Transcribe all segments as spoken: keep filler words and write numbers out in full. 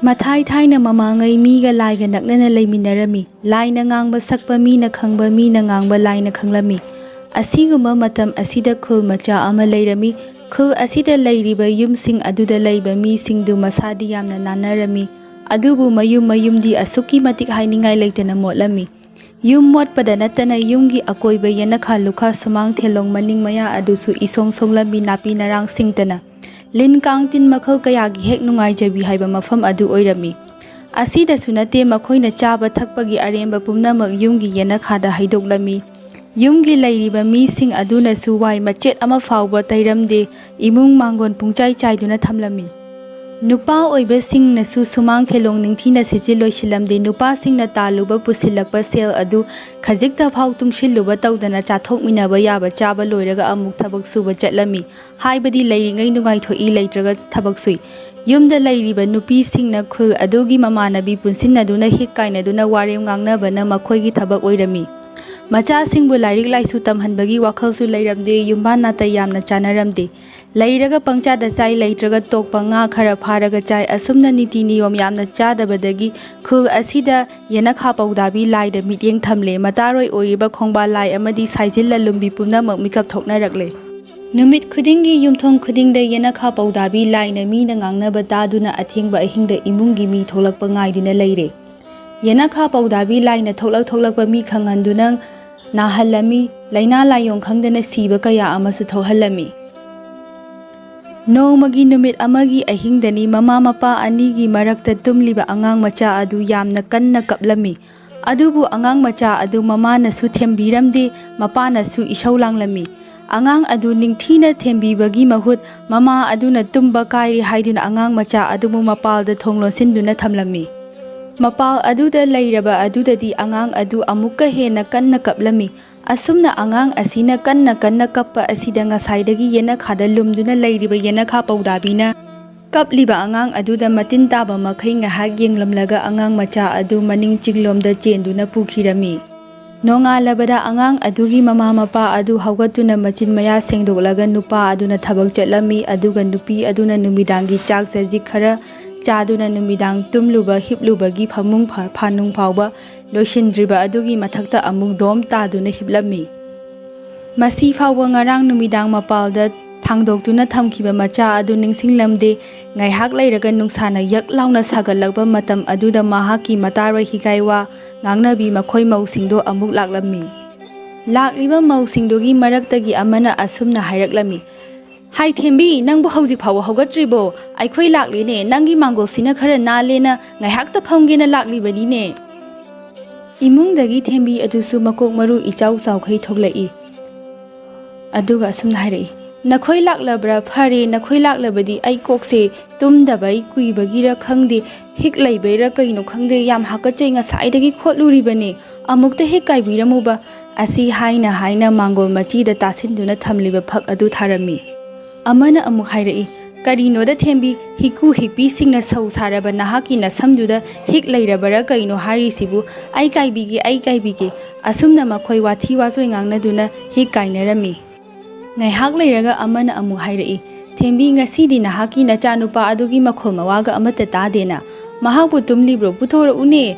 ꯃꯊꯥꯏ ꯊꯥꯏꯅ ꯃꯃꯥꯡꯉꯩ ꯃꯤꯒ ꯂꯥꯏꯒ ꯅꯛꯅꯅ ꯂꯩꯃꯤꯟꯅꯔꯝꯃꯤ꯫ ꯂꯥꯏꯅ ꯉꯥꯡꯕ ꯁꯛꯄ ꯃꯤꯅ ꯈꯪꯕ, ꯃꯤꯅ ꯉꯥꯡꯕ ꯂꯥꯏꯅ ꯈꯪꯂꯝꯃꯤ꯫ ꯑꯁꯤꯒꯨꯝꯕ ꯃꯇꯝ ꯑꯁꯤꯗ ꯈꯨꯜ ꯃꯆꯥ ꯑꯃ ꯂꯩꯔꯝꯃꯤ꯫ ꯈꯨꯜ ꯑꯁꯤꯗ ꯂꯩꯔꯤꯕ ꯌꯨꯝꯁꯤꯡ ꯑꯗꯨꯗ ꯂꯩꯕ ꯃꯤꯁꯤꯡꯗꯨ ꯃꯁꯥꯗꯤ ꯌꯥꯝꯅ ꯅꯥꯟꯅꯔꯝꯃꯤ, ꯑꯗꯨꯕꯨ ꯃꯌꯨꯝ ꯃꯌꯨꯝꯗꯤ ꯑꯁꯨꯛꯀꯤ ꯃꯇꯤꯛ ꯍꯥꯏꯅꯤꯡꯉꯥꯏ ꯂꯩꯇꯅ ꯃꯣꯠꯂꯝꯃꯤ꯫ ꯌꯨꯝ ꯃꯣꯠꯄꯗ ꯅꯠꯇꯅ ꯌꯨꯝꯒꯤ ꯑꯀꯣꯏꯕ ꯌꯦꯅꯈꯥ ꯂꯨꯈꯥ ꯁꯨꯃꯥꯡ ꯊꯦꯂꯣꯡ ꯃꯅꯤꯡ ꯃꯌꯥ ꯑꯗꯨꯁꯨ ꯏꯁꯣꯡ ꯁꯣꯡꯂꯝꯃꯤ, ꯅꯥꯄꯤ ꯅꯔꯥꯡ ꯁꯤꯡꯇꯅ꯫ ꯂꯤꯟ ꯀꯥꯡ ꯇꯤꯟ ꯃꯈꯜ ꯀꯌꯥꯒꯤ ꯍꯦꯛ ꯅꯨꯡꯉꯥꯏꯖꯕꯤ ꯍꯥꯏꯕ ꯃꯐꯝ ꯑꯗꯨ ꯑꯣꯏꯔꯝꯃꯤ꯫ ꯑꯁꯤꯗꯁꯨ ꯅꯠꯇꯦ, ꯃꯈꯣꯏꯅ ꯆꯥꯕ ꯊꯛꯄꯒꯤ ꯑꯔꯦꯝꯕ ꯄꯨꯝꯅꯃꯛ ꯌꯨꯝꯒꯤ ꯌꯦꯅꯈꯥꯗ ꯍꯩꯗꯣꯛꯂꯝꯃꯤ꯫ ꯌꯨꯝꯒꯤ ꯂꯩꯔꯤꯕ ꯃꯤꯁꯤꯡ ꯑꯗꯨꯅꯁꯨ ꯋꯥꯏ ꯃꯆꯦꯠ ꯑꯃ ꯐꯥꯎꯕ ꯇꯩꯔꯝꯗꯦ, ꯏꯃꯨꯡ ꯃꯥꯡꯒꯣꯟ ꯄꯨꯡꯆꯥꯏ ꯆꯥꯏꯗꯨꯅ ꯊꯝꯂꯝꯃꯤ꯫ ꯅꯨꯄꯥ ꯑꯣꯏꯕꯁꯤꯡꯅꯁꯨ ꯁꯨꯃꯥꯡ ꯊꯦꯂꯣꯡ ꯅꯤꯡꯊꯤꯅ ꯁꯤꯠꯆꯤꯜ ꯂꯣꯏꯁꯤꯜꯂꯝꯗꯦ꯫ ꯅꯨꯄꯥꯁꯤꯡꯅ ꯇꯥꯜꯂꯨꯕ ꯄꯨꯁꯤꯜꯂꯛꯄ ꯁꯦꯜ ꯑꯗꯨ ꯈꯖꯤꯛꯇ ꯐꯥꯎ ꯇꯨꯡꯁꯤꯜꯂꯨꯕ ꯇꯧꯗꯅ ꯆꯥꯊꯣꯛꯃꯤꯟꯅꯕ ꯌꯥꯕ ꯆꯥꯕ ꯂꯣꯏꯔꯒ ꯑꯃꯨꯛ ꯊꯕꯛ ꯁꯨꯕ ꯆꯠꯂꯝꯃꯤ꯫ ꯍꯥꯏꯕꯗꯤ ꯂꯩꯔꯤꯉꯩ ꯅꯨꯡꯉꯥꯏꯊꯣꯛꯏ, ꯂꯩꯇ꯭ꯔꯒ ꯊꯕꯛ ꯁꯨꯏ꯫ ꯌꯨꯝꯗ ꯂꯩꯔꯤꯕ ꯅꯨꯄꯤꯁꯤꯡꯅ ꯈꯨꯜ ꯑꯗꯨꯒꯤ ꯃꯃꯥꯟꯅꯕꯤ ꯄꯨꯟꯁꯤꯟꯅꯗꯨꯅ ꯍꯤꯛ ꯀꯥꯏꯅꯗꯨꯅ ꯋꯥꯔꯦꯝ ꯉꯥꯡꯅꯕꯅ ꯃꯈꯣꯏꯒꯤ ꯊꯕꯛ ꯑꯣꯏꯔꯝꯃꯤ꯫ ꯃꯆꯥꯁꯤꯡꯕꯨ ꯂꯥꯏꯔꯤꯛ ꯂꯥꯏꯁꯨ ꯇꯝꯍꯟꯕꯒꯤ ꯋꯥꯈꯜꯁꯨ ꯂꯩꯔꯝꯗꯦ, ꯌꯨꯝꯕꯥꯟ ꯅꯥꯇꯩ ꯌꯥꯝꯅ ꯆꯥꯅꯔꯝꯗꯦ꯫ ꯂꯩꯔꯒ ꯄꯪꯆꯥꯗ ꯆꯥꯏ, ꯂꯩꯇ꯭ꯔꯒ ꯇꯣꯛꯄ, ꯉꯥ ꯈꯔ ꯐꯥꯔꯒ ꯆꯥꯏ꯫ ꯑꯁꯨꯝꯅ ꯅꯤꯇꯤ ꯅꯤꯌꯣꯝ ꯌꯥꯝꯅ ꯆꯥꯗꯕꯗꯒꯤ ꯈꯨꯜ ꯑꯁꯤꯗ ꯌꯦꯅꯈꯥ ꯄꯧꯗꯥꯕꯤ ꯂꯥꯏꯗ ꯃꯤꯠꯌꯦꯡ ꯊꯝꯂꯦ꯫ ꯃꯇꯥꯔꯣꯏ ꯑꯣꯏꯔꯤꯕ ꯈꯣꯡꯕꯥꯜ ꯂꯥꯏ ꯑꯃꯗꯤ ꯁꯥꯏꯖꯤꯜ ꯂꯂꯨꯝꯕꯤ ꯄꯨꯝꯅꯃꯛ ꯃꯤꯀꯞ ꯊꯣꯛꯅꯔꯛꯂꯦ꯫ ꯅꯨꯃꯤꯠ ꯈꯨꯗꯤꯡꯒꯤ ꯌꯨꯝꯊꯣꯡ ꯈꯨꯗꯤꯡꯗ ꯌꯦꯅꯈꯥ ꯄꯧꯗꯥꯕꯤ ꯂꯥꯏꯅ ꯃꯤꯅ ꯉꯥꯡꯅꯕ ꯇꯥꯗꯨꯅ ꯑꯊꯦꯡꯕ ꯑꯍꯤꯡꯗ ꯏꯃꯨꯡꯒꯤ ꯃꯤ ꯊꯣꯛꯂꯛꯄ ꯉꯥꯏꯗꯨꯅ ꯂꯩꯔꯦ꯫ ꯌꯦꯅꯈꯥ ꯄꯧꯗꯥꯕꯤ ꯂꯥꯏꯅ ꯊꯣꯛꯂꯛ ꯊꯣꯛꯂꯛꯄ ꯃꯤ ꯈꯪꯍꯟꯗꯨꯅ ꯅꯥꯍꯜꯂꯝꯃꯤ, ꯂꯥꯏꯅꯥ ꯂꯥꯏꯌꯣꯡ ꯈꯪꯗꯅ ꯁꯤꯕ ꯀꯌꯥ ꯑꯃꯁꯨ ꯊꯣꯛꯍꯜꯂꯝꯃꯤ꯫ ꯅꯣꯡꯃꯒꯤ ꯅꯨꯃꯤꯠ ꯑꯃꯒꯤ ꯑꯍꯤꯡꯗꯅꯤ, ꯃꯃꯥ ꯃꯄꯥ ꯑꯅꯤꯒꯤ ꯃꯔꯛꯇ ꯇꯨꯝꯂꯤꯕ ꯑꯉꯥꯡ ꯃꯆꯥ ꯑꯗꯨ ꯌꯥꯝꯅ ꯀꯟꯅ ꯀꯞꯂꯝꯃꯤ꯫ ꯑꯗꯨꯕꯨ ꯑꯉꯥꯡ ꯃꯆꯥ ꯑꯗꯨ ꯃꯃꯥꯅꯁꯨ ꯊꯦꯝꯕꯤꯔꯝꯗꯦ, ꯃꯄꯥꯅꯁꯨ ꯏꯁꯧ ꯂꯥꯡꯂꯝꯃꯤ꯫ ꯑꯉꯥꯡ ꯑꯗꯨ ꯅꯤꯡꯊꯤꯅ ꯊꯦꯝꯕꯤꯕꯒꯤ ꯃꯍꯨꯠ, ꯃꯃꯥ ꯑꯗꯨꯅ ꯇꯨꯝꯕ ꯀꯥꯏꯔꯦ ꯍꯥꯏꯗꯨꯅ ꯑꯉꯥꯡ ꯃꯆꯥ ꯑꯗꯨꯕꯨ ꯃꯄꯥꯜꯗ ꯊꯣꯡ ꯂꯣꯟꯁꯤꯟꯗꯨꯅ ꯊꯝꯂꯝꯃꯤ꯫ ꯃꯄꯥꯜ ꯑꯗꯨꯗ ꯂꯩꯔꯕ ꯑꯗꯨꯗꯗꯤ ꯑꯉꯥꯡ ꯑꯗꯨ ꯑꯃꯨꯛꯀ ꯍꯦꯟꯅ ꯀꯟꯅ ꯀꯞꯂꯝꯃꯤ꯫ ꯑꯁꯨꯝꯅ ꯑꯉꯥꯡ ꯑꯁꯤꯅ ꯀꯟꯅ ꯀꯟꯅ ꯀꯞꯄ ꯑꯁꯤꯗ ꯉꯁꯥꯏꯗꯒꯤ ꯌꯦꯅꯈꯥꯗ ꯂꯨꯝꯗꯨꯅ ꯂꯩꯔꯤꯕ ꯌꯦꯅꯈꯥ ꯄꯧꯗꯥꯕꯤꯅ ꯀꯞꯂꯤꯕ ꯑꯉꯥꯡ ꯑꯗꯨꯗ ꯃꯇꯤꯟ ꯇꯥꯕ ꯃꯈꯩ ꯉꯥꯏꯍꯥꯛ ꯌꯦꯡꯂꯝꯂꯒ ꯑꯉꯥꯡ ꯃꯆꯥ ꯑꯗꯨ ꯃꯅꯤꯡ ꯆꯤꯡꯂꯣꯝꯗ ꯆꯦꯟꯗꯨꯅ ꯄꯨꯈꯤꯔꯝꯃꯤ꯫ ꯅꯣꯡꯉꯥꯜꯂꯕꯗ ꯑꯉꯥꯡ ꯑꯗꯨꯒꯤ ꯃꯃꯥ ꯃꯄꯥ ꯑꯗꯨ ꯍꯧꯒꯠꯇꯨꯅ ꯃꯆꯤꯟ ꯃꯌꯥ ꯁꯦꯡꯗꯣꯛꯂꯒ ꯅꯨꯄꯥ ꯑꯗꯨꯅ ꯊꯕꯛ ꯆꯠꯂꯝꯃꯤ, ꯑꯗꯨꯒ ꯅꯨꯄꯤ ꯑꯗꯨꯅ ꯅꯨꯃꯤꯗꯥꯡꯒꯤ ꯆꯥꯛ ꯆꯖꯤꯛ ꯈꯔ ꯆꯥꯗꯨꯅ ꯅꯨꯃꯤꯗꯥꯡ ꯇꯨꯝꯂꯨꯕ ꯍꯤꯞꯂꯨꯕꯒꯤ ꯐꯃꯨꯡ ꯐ-, ꯐꯥꯅꯨꯡ ꯐꯥꯎꯕ ꯂꯣꯏꯁꯤꯟꯗ꯭ꯔꯤꯕ ꯑꯗꯨꯒꯤ ꯃꯊꯛꯇ ꯑꯃꯨꯛ ꯗꯣꯝ ꯇꯥꯗꯨꯅ ꯍꯤꯞꯂꯝꯃꯤ꯫ ꯃꯁꯤ ꯐꯥꯎꯕ ꯉꯔꯥꯡ ꯅꯨꯃꯤꯗꯥꯡ ꯃꯄꯥꯜꯗ ꯊꯥꯡꯗꯣꯛꯇꯨꯅ ꯊꯝꯈꯤꯕ ꯃꯆꯥ ꯑꯗꯨ ꯅꯤꯡꯁꯤꯡꯂꯝꯗꯦ꯫ ꯉꯥꯏꯍꯥꯛ ꯂꯩꯔꯒ ꯅꯨꯡꯁꯥꯅ ꯌꯛ ꯂꯥꯎꯅ ꯁꯥꯒꯠꯂꯛꯄ ꯃꯇꯝ ꯑꯗꯨꯗ ꯃꯍꯥꯛꯀꯤ ꯃꯇꯥꯔꯣꯏ ꯍꯤꯒꯥꯏꯋꯥ ꯉꯥꯡꯅꯕꯤ ꯃꯈꯣꯏ ꯃꯧꯁꯤꯡꯗꯣ ꯑꯃꯨꯛ ꯂꯥꯛꯂꯝꯃꯤ꯫ ꯂꯥꯛꯂꯤꯕ ꯃꯧꯁꯤꯡꯗꯨꯒꯤ ꯃꯔꯛꯇꯒꯤ ꯑꯃꯅ ꯑꯁꯨꯝꯅ ꯍꯥꯏꯔꯛꯂꯝꯃꯤ, "ꯍꯥꯏ ꯊꯦꯝꯕꯤ, ꯅꯪꯕꯨ ꯍꯧꯖꯤꯛ ꯐꯥꯎꯕ ꯍꯧꯒꯠꯇ꯭ꯔꯤꯕꯣ? ꯑꯩꯈꯣꯏ ꯂꯥꯛꯂꯤꯅꯦ, ꯅꯪꯒꯤ ꯃꯥꯡꯒꯣꯜꯁꯤꯅ ꯈꯔ ꯅꯥꯜꯂꯦꯅ ꯉꯥꯏꯍꯥꯛꯇ ꯐꯝꯒꯦꯅ ꯂꯥꯛꯂꯤꯕꯅꯤꯅꯦ꯫" ꯏꯃꯨꯡꯗꯒꯤ ꯊꯦꯝꯕꯤ ꯑꯗꯨꯁꯨ ꯃꯀꯣꯛ ꯃꯔꯨ ꯏꯆꯥꯎ ꯆꯥꯎꯈꯩ ꯊꯣꯛꯂꯛꯏ꯫ ꯑꯗꯨꯒ ꯑꯁꯨꯝꯅ ꯍꯥꯏꯔꯛꯏ, "ꯅꯈꯣꯏ ꯂꯥꯛꯂꯕ꯭ꯔꯥ? ꯐꯔꯦ, ꯅꯈꯣꯏ ꯂꯥꯛꯂꯕꯗꯤ ꯑꯩ ꯀꯣꯛꯁꯦ ꯇꯨꯝꯗꯕꯩ ꯀꯨꯏꯕꯒꯤꯔ ꯈꯪꯗꯦ, ꯍꯤꯛ ꯂꯩꯕꯩꯔ ꯀꯩꯅꯣ ꯈꯪꯗꯦ, ꯌꯥꯝ ꯍꯥꯀꯠꯆꯩ, ꯉꯁꯥꯏꯗꯒꯤ ꯈꯣꯠꯂꯨꯔꯤꯕꯅꯦ, ꯑꯃꯨꯛꯇ ꯍꯤꯛ ꯀꯥꯏꯕꯤꯔꯝꯃꯨꯕ꯫" ꯑꯁꯤ ꯍꯥꯏꯅ ꯍꯥꯏꯅ ꯃꯥꯡꯒꯣꯜ ꯃꯆꯤꯗ ꯇꯥꯁꯤꯟꯗꯨꯅ ꯊꯝꯂꯤꯕ ꯐꯛ ꯑꯗꯨ ꯊꯥꯔꯝꯃꯤ꯫ ꯑꯃꯅ ꯑꯃꯨꯛ ꯍꯥꯏꯔꯛꯏ, "ꯀꯔꯤꯅꯣꯗ ꯊꯦꯝꯕꯤ, ꯍꯤꯀꯨ ꯍꯤꯛꯄꯤꯁꯤꯡꯅ ꯁꯧ ꯁꯥꯔꯕ ꯅꯍꯥꯛꯀꯤ ꯅꯁꯝꯗꯨꯗ ꯍꯤꯛ ꯂꯩꯔꯕꯔꯥ ꯀꯩꯅꯣ ꯍꯥꯏꯔꯤꯁꯤꯕꯨ? ꯑꯩ ꯀꯥꯏꯕꯤꯒꯦ, ꯑꯩ ꯀꯥꯏꯕꯤꯒꯦ꯫" ꯑꯁꯨꯝꯅ ꯃꯈꯣꯏ ꯋꯥꯊꯤ ꯋꯥꯆꯣꯏ ꯉꯥꯡꯅꯗꯨꯅ ꯍꯤꯛ ꯀꯥꯏꯅꯔꯝꯃꯤ꯫ ꯉꯥꯏꯍꯥꯛ ꯂꯩꯔꯒ ꯑꯃꯅ ꯑꯃꯨꯛ ꯍꯥꯏꯔꯛꯏ, "ꯊꯦꯝꯕꯤ, ꯉꯁꯤꯗꯤ ꯅꯍꯥꯛꯀꯤ ꯅꯆꯥꯅꯨꯄꯥ ꯑꯗꯨꯒꯤ ꯃꯈꯣꯜ ꯃꯋꯥꯒ ꯑꯃꯠꯇ ꯇꯥꯗꯦꯅ꯫ ꯃꯍꯥꯛꯄꯨ ꯇꯨꯝꯂꯤꯕ꯭ꯔꯣ? ꯄꯨꯊꯣꯔꯛꯎꯅꯦ,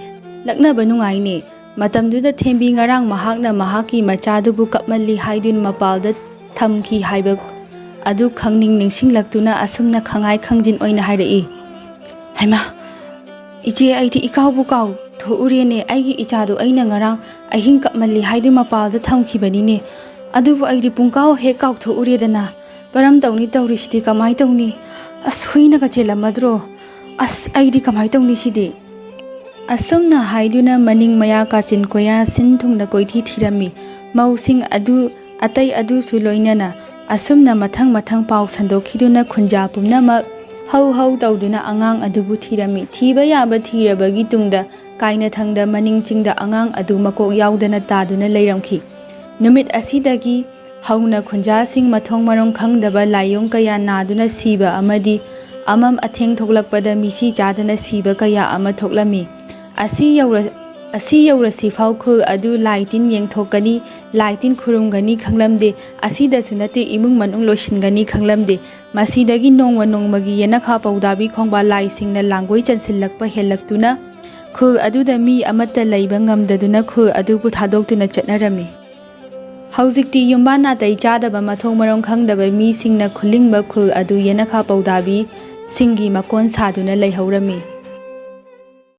ꯂꯛꯅꯕ ꯅꯨꯡꯉꯥꯏꯅꯦ꯫" ꯃꯇꯝꯗꯨꯗ ꯊꯦꯝꯕꯤ ꯉꯔꯥꯡ ꯃꯍꯥꯛꯅ ꯃꯍꯥꯛꯀꯤ ꯃꯆꯥꯗꯨꯕꯨ ꯀꯞꯃꯜꯂꯤ ꯍꯥꯏꯗꯨꯅ ꯃꯄꯥꯜꯗ ꯊꯝꯈꯤ ꯍꯥꯏꯕ ꯑꯗꯨ ꯈꯪꯅꯤꯡ ꯅꯤꯡꯁꯤꯡꯂꯛꯇꯨꯅ ꯑꯁꯨꯝꯅ ꯈꯪꯉꯥꯏ ꯈꯪꯖꯤꯟ ꯑꯣꯏꯅ ꯍꯥꯏꯔꯛꯏ, "ꯍꯩꯃꯥ, ꯏꯆꯦ, ꯑꯩꯗꯤ ꯏꯀꯥꯎꯕꯨ ꯀꯥꯎꯊꯣꯛꯎꯔꯦꯅꯦ꯫ ꯑꯩꯒꯤ ꯏꯆꯥꯗꯨ ꯑꯩꯅ ꯉꯔꯥꯡ ꯑꯍꯤꯡ ꯀꯞꯃꯜꯂꯤ ꯍꯥꯏꯗꯨ ꯃꯄꯥꯜꯗ ꯊꯝꯈꯤꯕꯅꯤꯅꯦ꯫ ꯑꯗꯨꯕꯨ ꯑꯩꯗꯤ ꯄꯨꯡꯀꯥꯎ ꯍꯦꯛ ꯀꯥꯎꯊꯣꯛꯎꯔꯦꯗꯅ꯫ ꯀꯔꯝ ꯇꯧꯅꯤ ꯇꯧꯔꯤꯁꯤꯗꯤ? ꯀꯃꯥꯏ ꯇꯧꯅꯤ? ꯑꯁ, ꯍꯨꯏꯅꯒ ꯆꯦꯜꯂꯝꯃꯗ꯭ꯔꯣ? ꯑꯁ, ꯑꯩꯗꯤ ꯀꯃꯥꯏ ꯇꯧꯅꯤ ꯁꯤꯗꯤ?" ꯑꯁꯨꯝꯅ ꯍꯥꯏꯗꯨꯅ ꯃꯅꯤꯡ ꯃꯌꯥ ꯀꯥꯆꯤꯟ ꯀꯣꯌꯥ ꯁꯤꯟ ꯊꯨꯡꯅ ꯀꯣꯏꯊꯤ ꯊꯤꯔꯝꯃꯤ꯫ ꯃꯧꯁꯤꯡ ꯑꯗꯨ, ꯑꯇꯩ ꯑꯗꯨꯁꯨ ꯂꯣꯏꯅꯅ ꯑꯁꯨꯝꯅ ꯃꯊꯪ ꯃꯊꯪ ꯄꯥꯎ ꯁꯟꯗꯣꯛꯈꯤꯗꯨꯅ ꯈꯨꯟꯖꯥ ꯄꯨꯝꯅꯃꯛ ꯍꯧ ꯍꯧ ꯇꯧꯗꯨꯅ ꯑꯉꯥꯡ ꯑꯗꯨꯕꯨ ꯊꯤꯔꯝꯃꯤ꯫ ꯊꯤꯕ ꯌꯥꯕ ꯊꯤꯔꯕꯒꯤ ꯇꯨꯡꯗ ꯀꯥꯏꯅꯊꯪꯗ ꯃꯅꯤꯡ ꯆꯤꯡꯗ ꯑꯉꯥꯡ ꯑꯗꯨ ꯃꯀꯣꯛ ꯌꯥꯎꯗꯅ ꯇꯥꯗꯨꯅ ꯂꯩꯔꯝꯈꯤ꯫ ꯅꯨꯃꯤꯠ ꯑꯁꯤꯗꯒꯤ ꯍꯧꯅ ꯈꯨꯟꯖꯥꯁꯤꯡ ꯃꯊꯣꯡ ꯃꯔꯝ ꯈꯪꯗꯕ ꯂꯥꯏꯑꯣꯡ ꯀꯌꯥ ꯅꯥꯗꯨꯅ ꯁꯤꯕ ꯑꯃꯗꯤ ꯑꯃꯝ ꯑꯊꯦꯡ ꯊꯣꯛꯂꯛꯄꯗ ꯃꯤꯁꯤ ꯆꯥꯗꯅ ꯁꯤꯕ ꯀꯌꯥ ꯑꯃ ꯊꯣꯛꯂꯝꯃꯤ꯫ ꯑꯁꯤ ꯌꯧꯔ-, ꯑꯁꯤ ꯌꯧꯔꯁꯤꯐꯥꯎ ꯈꯨꯜ ꯑꯗꯨ ꯂꯥꯏ ꯇꯤꯟ ꯌꯦꯡꯊꯣꯛꯀꯅꯤ, ꯂꯥꯏ ꯇꯤꯟ ꯈꯨꯔꯨꯝꯒꯅꯤ ꯈꯪꯂꯝꯗꯦ꯫ ꯑꯁꯤꯗꯁꯨ ꯅꯠꯇꯦ, ꯏꯃꯨꯡ ꯃꯅꯨꯡ ꯂꯣꯏꯁꯤꯟꯒꯅꯤ ꯈꯪꯂꯝꯗꯦ꯫ ꯃꯁꯤꯗꯒꯤ ꯅꯣꯡꯃ ꯅꯣꯡꯃꯒꯤ ꯌꯦꯅꯈꯥ ꯄꯧꯗꯥꯕꯤ ꯈꯣꯡꯕꯥꯜ ꯂꯥꯏꯁꯤꯡꯅ ꯂꯥꯡꯒꯣꯏ ꯆꯟꯁꯤꯜꯂꯛꯄ ꯍꯦꯜꯂꯛꯇꯨꯅ ꯈꯨꯜ ꯑꯗꯨꯗ ꯃꯤ ꯑꯃꯠꯇ ꯂꯩꯕ ꯉꯝꯗꯗꯨꯅ ꯈꯨꯜ ꯑꯗꯨꯕꯨ ꯊꯥꯗꯣꯛꯇꯨꯅ ꯆꯠꯅꯔꯝꯃꯤ꯫ ꯍꯧꯖꯤꯛꯇꯤ ꯌꯨꯝꯕꯥꯟ ꯅꯥꯇꯩ ꯆꯥꯗꯕ, ꯃꯊꯣꯡ ꯃꯔꯝ ꯈꯪꯗꯕ ꯃꯤꯁꯤꯡꯅ ꯈꯨꯂꯤꯡꯕ ꯈꯨꯜ ꯑꯗꯨ ꯌꯦꯅꯈꯥ ꯄꯧꯗꯥꯕꯤꯁꯤꯡꯒꯤ ꯃꯀꯣꯟ ꯁꯥꯗꯨꯅ ꯂꯩꯍꯧꯔꯝꯃꯤ꯫